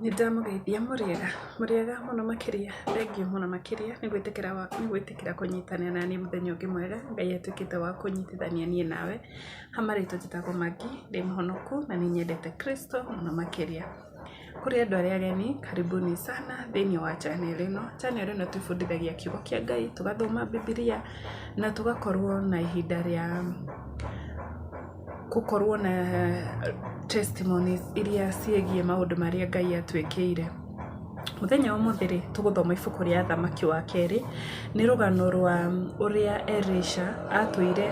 Nĩndamũgeithia mũrĩega, mũrĩega mũno makĩria, thengiũ mũno makĩria nĩ gwĩtĩkĩra nĩ gwĩtĩkĩra kũnyitanĩra naniĩ mũthenya ũngĩ mwega, Ngai atuĩkĩte wa kũnyitithania niĩ nawe, ha marĩtwa njĩtagwo Maggie, ndĩ mũhonoku na nĩ nyendete Kristo mũno makĩria. Kũrĩ andũ arĩa ageni, karibuni sana thĩiniĩ wa channel ĩno. Channel ĩno twĩbundithagia kiugo kĩa Ngai, tũgathoma Bibilia na tũgakorwo na ihinda rĩa gũkorwo na testimonies iria ciĩgiĩ maũndũ marĩa Ngai atwĩkĩire. Mũthenya wa ũmũthĩ rĩ, tũgũthoma ibuku rĩa Athamaki wa kerĩ, nĩ rũgano rwa ũrĩa Elisha atuire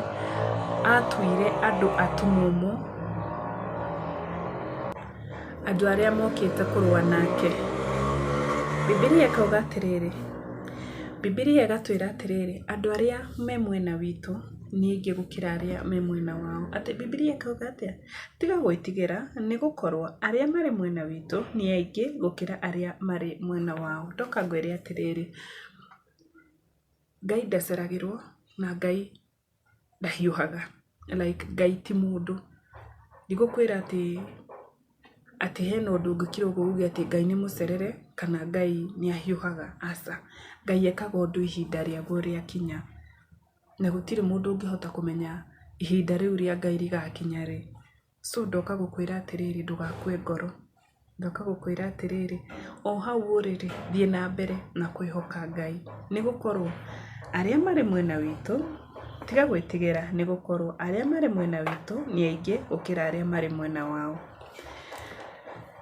atuire andũ atumumu, andũ arĩa mokĩte kũrũa nake. Bibilia ĩkauga atĩrĩrĩ, Bibilia ĩgatwĩra atĩrĩrĩ, andũ arĩa me mwena witũ nĩ aingĩ gũkĩra arĩa me mwena wao. Atĩ Bibilia ĩkauga atĩa? Tiga gwĩtigĩra, nĩ gũkorwo arĩa marĩ mwena witũ nĩ aingĩ gũkĩra arĩa marĩ mwena wao. Ndoka ngwĩre atĩrĩrĩ, Ngai ndaceragĩrwo na Ngai ndahiũhaga, like Ngai ti mũndũ. Ndigũkwĩra atĩ atĩ hena ũndũ ũngĩkira ũguo uge atĩ Ngai nĩ mũcerere kana Ngai nĩ ahiũhaga, aca. Ngai ekaga ũndũ ihinda rĩaguo rĩakinya. Na gũtirĩ mũndũ ũngĩhota kũmenya ihinda rĩu rĩa Ngai rĩgakinya rĩ. So ndoka gũkwĩra atĩrĩrĩ ndũgakue ngoro, ndoka gũkwĩra atĩrĩrĩ o hau ũrĩ rĩ, thiĩ na mbere na kwĩhoka Ngai. Nĩ gũkorwo arĩa marĩ mwena witũ, tiga gwĩtigĩra nĩ gũkorwo arĩa marĩ mwena witũ nĩ aingĩ gũkĩra arĩa marĩ mwena wao.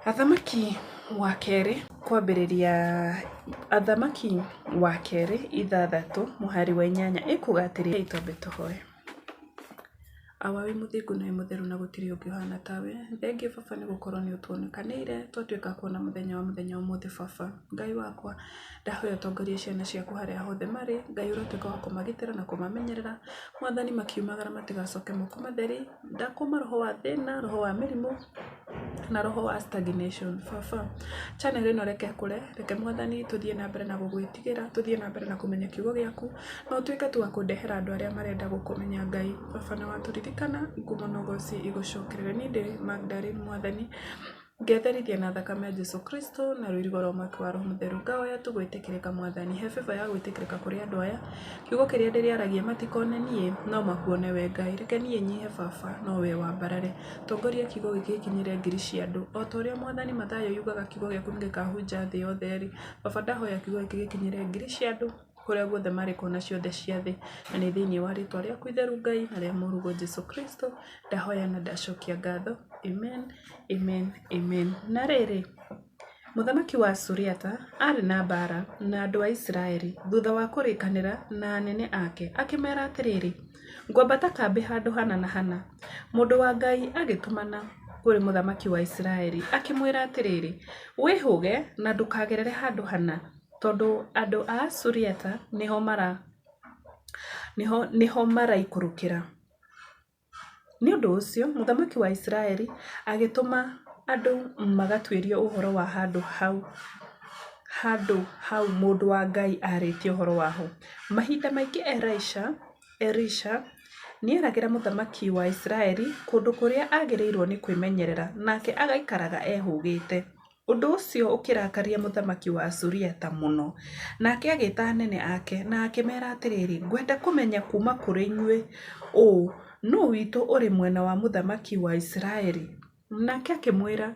Athamaki wa kerĩ kwambĩrĩria Athamaki wa kerĩ ithathatũ mũhari wa inyanya ĩkuga atĩrĩrĩ, twambe tũhoe. Awa wĩ mũthingu na wĩ mũtheru na gũtirĩ ũngĩ ũhana tawe. Thengiũ baba nĩ gũkorwo nĩ ũtuonekanĩire twatuĩka kuona mũthenya wa mũthenya ũmũthĩ baba. Ngai wakwa ndahoya ũtongorie ciana ciaku harĩa hothe marĩ. Ngai ũrotuĩka wa kũmagitĩra na kũmamenyerera. Mwathani makiumagara matigacoke moko matheri. Ndakũma roho wa thĩna, roho wa mĩrimũ na roho wa stagnation. Baba, channel ĩno reke ĩkũre, reke Mwathani tũthiĩ na mbere na gũgwĩtigĩra, tũthiĩ na mbere na kũmenya kiugo gĩaku, na ũtuĩke tu wa kũndehera andũ arĩa marenda gũkũmenya Ngai. Baba nĩ watũririkana, ngumo na ũgoci igũcokerere. Niĩ ndĩ Magdalene Mwathani. Ngetherithia na thakame ya Jesu Kristo na rũirigo rwa mwaki wa Roho Mũtheru. Ngahoya tu gwĩtĩkĩrĩka Mwathani. He favor ya gwĩtĩkĩrĩka kũrĩ andũ aya. Kiugo kĩrĩa ndĩrĩaragia matikone niĩ, no makuone we Ngai. Reke niĩ nyihe Baba, no we wambarare. Tongoria kiugo gĩkĩ gĩkinyĩre ngiri cia andũ. O ta ũrĩa Mwathani Mathayo yugaga kiugo gĩaku nĩgĩkahunja thĩ yothe-rĩ, Baba ndahoya kiugo gĩkĩ gĩkinyĩre ngiri cia andũ kũrĩa guothe marĩ kona ciothe cia thĩ. Na nĩ thĩinĩ wa rĩtwa rĩaku itheru Ngai na rĩa mũrũguo Jesu Kristo, ndahoya na ndacokia ngatho. Amen, amen, amen. Na rĩrĩ, mũthamaki wa Suriata aarĩ na mbaara na andũ a Isiraeli thutha wa kũrĩkanĩra na anene ake, akĩmeera atĩrĩ, Ngwambata kambĩ handũ hana na hana. Mũndũ wa Ngai agĩtũmana kũrĩ mũthamaki wa Isiraeli, akĩmwĩra atĩrĩ, Wĩhũge na ndũkagerere handũ hana, tondũ andũ a Suriata nĩho maraikũrũkĩra. Nĩ ũndũ ũcio mũthamaki wa Isiraeli agĩtũma andũ magatuĩrie ũhoro wa handũ hau mũndũ wa Ngai aarĩtie ũhoro waho. Mahinda maingĩ Elisha nĩeragĩra mũthamaki wa Isiraeli kũndũ kũrĩa aagĩrĩirwo nĩ kwĩmenyerera, nake agaikaraga ehũũgĩte. Ũndũ ũcio ũkĩrakaria mũthamaki wa Suriata mũno. Nake agĩĩta anene ake na akĩmeera atĩrĩ, Ngwenda kũmenya kuuma kũrĩ inyuĩ ũũ, Nũũ witũ ũrĩ mwena wa mũthamaki wa Isiraeli? Nake akĩmwĩra,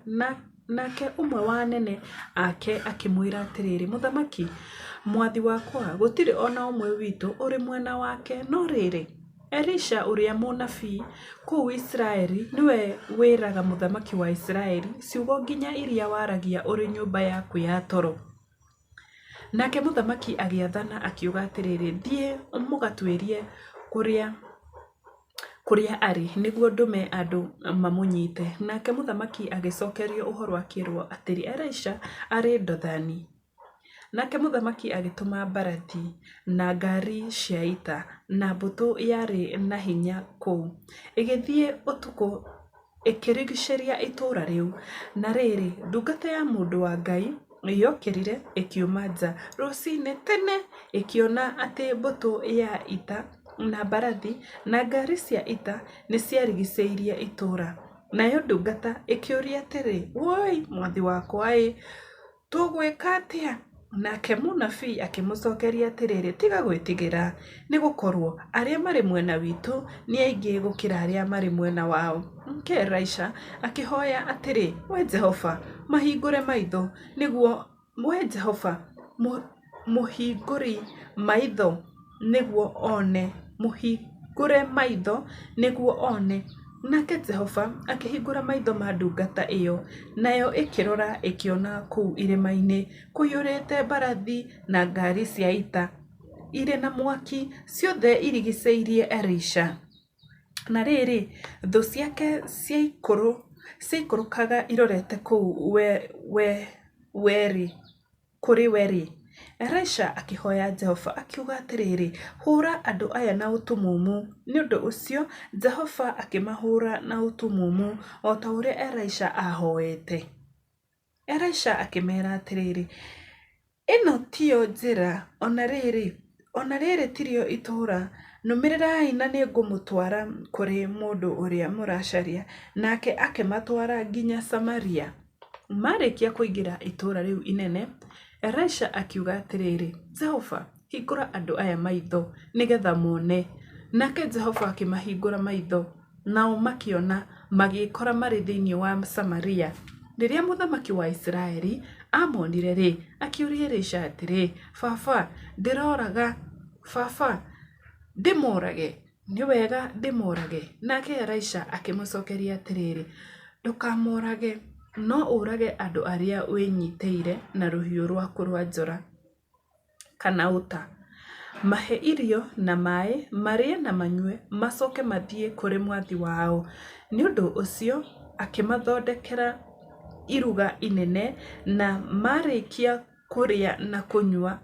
nake ũmwe wa anene ake akĩmwĩra atĩrĩ, Mũthamaki, mwathi wakwa, gũtirĩ o na ũmwe witũ ũrĩ mwena wake, no rĩrĩ, Elisha ũrĩa mũnabii kũu Isiraeli nĩwe wĩraga mũthamaki wa Isiraeli ciugo nginya iria waragia ũrĩ nyũmba yaku ya toro. Nake mũthamaki agĩathana akiuga atĩrĩ, Thiĩ mũgatuĩrie kũrĩa arĩ, nĩguo ndũme andũ mamũnyite. Nake mũthamaki agĩcokerio ũhoro akĩĩrũo atĩrĩ, Elisha arĩ Dothani. Nake mũthamaki agĩtũma mbarathi na ngaari cia ita na mbũtũ yarĩ na hinya kũu, ĩgĩthiĩ ũtukũ ĩkĩrigiicĩria itũũra rĩu. Na rĩrĩ, ndungata ya mũndũ wa Ngai yokĩrire ĩkiuma nja rũcinĩ tene ĩkĩona atĩ mbũtũ ya ita na mbarathi na ngaari cia ita nĩ ciarigiicĩirie itũũra. Nayo ndungata ĩkĩũria atĩrĩ, Wũi, mwathi wakwa-ĩ, tũgwĩka atĩa? Nake mũnabii akĩmũcookeria atĩrĩ, Tiga gwĩtigĩra, nĩgũkorwo arĩa marĩ mwena witũ nĩ aingĩ gũkĩra arĩa marĩ mwena wao. Nake Elisha akĩhooya atĩrĩ, Wee Jehova, mahingũre maitho, nĩguo Wee Jehova, mũhingũri maitho nĩguo one, mũhingũre maitho nĩguo one. Nake Jehova akĩhingũra maitho ma ndungata ĩyo, nayo ĩkĩrora ĩkĩona kũu irĩma-inĩ kũiyũrĩte mbarathi na ngaari cia ita irĩ na mwaki, ciothe irigicĩirie Elisha. Na rĩrĩ, thũ ciake ciaikũrũkaga irorete kũu kũrĩ we-rĩ, Elisha akĩhoya Jehova akiuga atĩrĩ, Hũũra andũ aya na ũtumumu. Nĩ ũndũ ũcio Jehova akĩmahũũra na ũtumumu o ta ũrĩa Elisha aahoete. Elisha akĩmeera atĩrĩ, Ĩno tiyo njĩra, o na rĩrĩ, o na rĩrĩ tirĩo itũũra. Nũmĩrĩrai na nĩngũmũtwara kũrĩ mũndũ ũrĩa mũracaria. Nake akĩmatwara nginya Samaria. Marĩkia kũingĩra itũũra rĩu inene, Elisha akiuga atĩrĩ, Jehova, hingũra andũ aya maitho nĩgetha mone. Nake Jehova akĩmahingũra maitho, nao makĩona, magĩĩkora marĩ thĩinĩ wa Samaria. Rĩrĩa mũthamaki wa Isiraeli aamonire-rĩ, akĩũria Elisha atĩrĩ, Baba, ndĩroraga? Baba, ndĩmorage? Nĩ wega ndĩmorage? Nake Elisha akĩmũcokeria atĩrĩ, Ndũkamorage, no ũrage andũ arĩa wĩnyitĩire na rũhiũ rwaku rwa njora kana ũta. Mahe irio na maĩ, marĩe na manyue, macoke mathiĩ kũrĩ mwathi wao. Nĩ ũndũ ũcio akĩmathondekera iruga inene, na marĩkia kũrĩa na kũnyua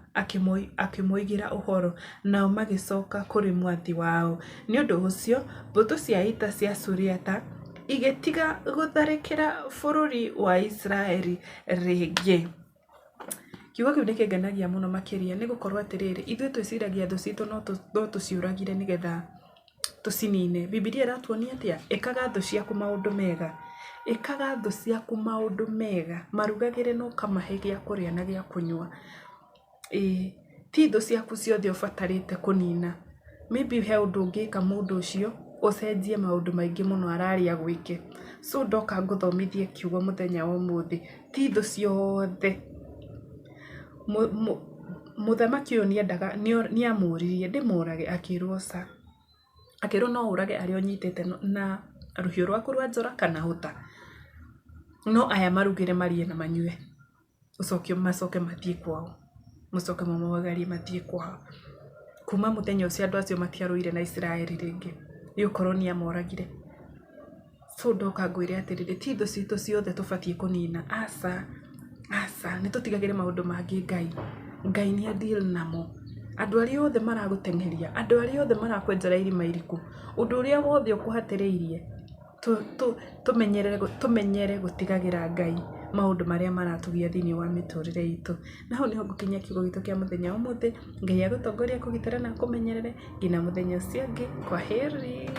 akĩmoigĩra ũhoro, nao magĩcoka kũrĩ mwathi wao. Nĩ ũndũ ũcio mbũtũ cia ita cia Suriata igĩtiga gũtharĩkĩra bũrũri wa Isiraeli rĩngĩ. Kiugo kĩu nĩ kĩngenagia mũno makĩria nĩ gũkorwo atĩrĩrĩ, ithuĩ twĩciragia thũ citũ no tũciũragire nĩgetha tũcinine. Bibilia ĩratuonia atĩa? Ĩkaga thũ ciaku maũndũ mega. Ĩkaga thũ ciaku maũndũ mega, marugagĩre na ũkamahe gĩa kũrĩa na gĩa kũnyua. Ĩĩ, ti thũ ciaku ciothe ũbatarĩte kũnina. Maybe he ũndũ ũngĩka mũndũ ũcio, ũcenjie maũndũ maingĩ mũno ararĩ agwĩke. So ndoka ngũthomithie kiugo mũthenya wa ũmũthĩ, ti thũ ciothe. Mũthamaki ũyũ nĩendaga, nĩamũririe ndĩmũrage, akĩrwo ca. Akĩrwo no ũrage arĩa ũnyitĩte na rũhiũ rwaku rwa njora kana ũta. No aya marugĩre marĩe na manyue. Ũcoke macoke mathiĩ kwao, macoke mamaugarie mathiĩ kwao. Kuma mũthenya ũcio andũ acio matiarũire na Isiraeli rĩngĩ, nĩ gũkorwo nĩ amoragire. So ndoka ngwĩre atĩrĩrĩ, ti thũ citũ ciothe tũbatiĩ kũnina, aca, aca, nĩ tũtigagĩre maũndũ mangĩ Ngai. Ngai nĩ a deal namo. Andũ arĩa othe maragũteng'eria, andũ arĩa othe marakwenjera irima iriku, ũndũ ũrĩa wothe ũkũhatĩrĩirie, Tũmenyere gũtigagĩra Ngai maũndũ marĩa maratũgia thĩinĩ wa mĩtũrĩre itũ. Na hau nĩho ngũkinyia kiugo gitũ kĩa mũthenya wa ũmũthĩ. Ngai agũtongorie, akũgitĩre na akũmenyerere nginya mũthenya ũcio ũngĩ. Kwaheri.